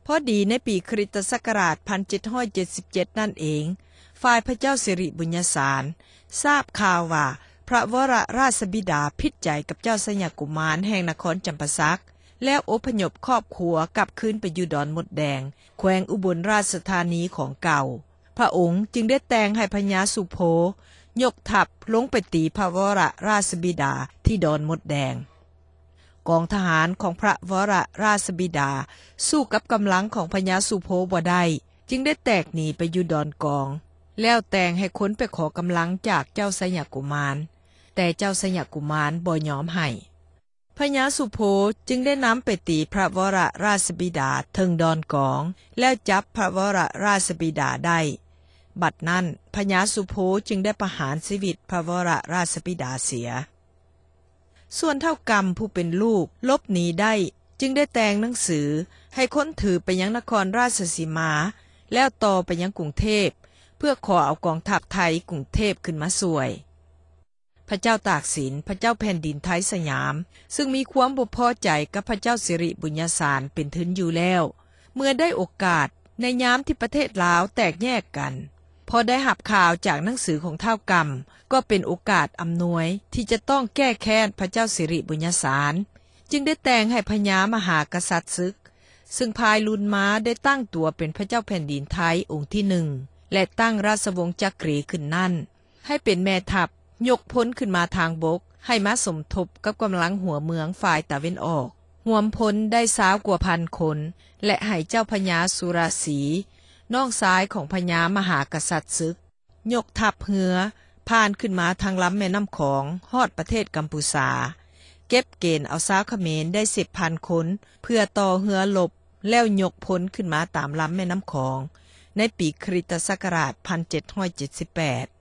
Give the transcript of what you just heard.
ພໍດີໃນປີຄຣິສຕະສັກກະລາດ 1777 ນັ້ນເອງ ຝ່າຍພະເຈົ້າສິລິບຸນຍະສານ ຊາບຂ່າວວ່າ ພະວໍລະຣາຊບິດາຜິດໃຈກັບເຈົ້າໄຊຍະກຸມານແຫ່ງນະຄອນຈຳປາສັກ ແລ້ວອົບພະຍົບຄອບຄົວກັບຄືນໄປຢູ່ດອນມົດແດງ ແຂວງອຸບົນລາຊະທານີຂອງເກົ່າ. ພະອົງຈຶ່ງໄດ້ແຕ່ງໃຫ້ພະຍາສຸໂພຍົກທັບລົງໄປຕີພະວໍລະຣາຊບິດາທີ່ດອນມົດແດງ. ກອງທະຫານຂອງພະວໍລະຣາຊບິດາສູ້ກັບກຳລັງຂອງພະຍາສຸໂພບໍ່ໄດ້ ຈຶ່ງໄດ້ແຕກໜີໄປຢູ່ດອນກອງ ແລ້ວແຕ່ງໃຫ້ຄົນໄປຂໍກຳລັງຈາກເຈົ້າໄຊຍະກຸມານ ແຕ່ເຈົ້າໄຊຍະກຸມານບໍ່ຍອມໃຫ້. ພະຍາສຸໂພຈຶ່ງໄດ້ນຳໄປຕີພະວໍລະຣາຊບິດາເທິງດອນກອງ ແລ້ວຈັບພະວໍລະຣາຊບິດາໄດ້. ບັດນັ້ນພະຍາສຸໂພຈຶ່ງໄດ້ປະຫານຊີວິດພະວໍລະຣາຊບິດາເສຍ. ສ່ວນທ້າວກຳຜູ້ເປັນລູກຫຼົບໜີໄດ້ ຈຶ່ງໄດ້ແຕ່ງໜັງສືໃຫ້ຄົນຖືໄປຍັງນະຄອນລາຊະສີມາ ແລ້ວຕໍ່ໄປຍັງກຸງເທບ ເພື່ອຂໍເອົາກອງທັບໄທກຸງເທບຂຶ້ນມາຊ່ວຍ. ພະເຈົ້າຕາກສິນ ພະເຈົ້າແຜ່ນດິນໄທສຍາມ ຊຶ່ງມີຄວາມບໍ່ພໍໃຈກັບພະເຈົ້າສິລິບຸນຍະສານເປັນທຶນຢູ່ແລ້ວ ເມື່ອໄດ້ໂອກາດໃນຍາມທີ່ປະເທດລາວແຕກແຍກກັນ ພໍໄດ້ຮັບຂ່າວຈາກໜັງສືຂອງທ້າວກຳ ກໍເປັນໂອກາດອຳນວຍທີ່ຈະຕ້ອງແກ້ແຄ້ນພະເຈົ້າສິລິບຸນຍະສານ ຈຶ່ງໄດ້ແຕ່ງໃຫ້ພະຍາມະຫາກະສັດຊຶກ ຊຶ່ງພາຍລຸນມາໄດ້ຕັ້ງຕົວເປັນພະເຈົ້າແຜ່ນດິນໄທອົງທີໜຶ່ງ ແລະ ຕັ້ງລາຊະວົງຈັກກຣີຂຶ້ນນັ້ນ ໃຫ້ເປັນແມ່ທັບຍົກພົນຂຶ້ນມາທາງບົກ ໃຫ້ມາສົມທົບກັບກຳລັງຫົວເມືອງຝ່າຍຕາເວັນອອກ ຮວມພົນໄດ້ຊາວກວ່າພັນຄົນ ແລະ ໃຫ້ເຈົ້າພະຍາສຸລະສີ ນ້ອງຊາຍຂອງພະຍາມະຫາກະສັດຊຶກ ຍົກທັບເຮືອຜ່ານຂຶ້ນມາທາງລຳແມ່ນ້ຳຂອງ ຮອດປະເທດກຳປູຊາ ເກັບເກນເອົາຊາວຂະເໝນໄດ້ສິບພັນຄົນ ເພື່ອຕໍ່ເຮືອລົບ ແລ້ວຍົກພົນຂຶ້ນມາຕາມລຳແມ່ນ້ຳຂອງ ໃນປີຄຣິສຕະສັກກະລາດ 1778.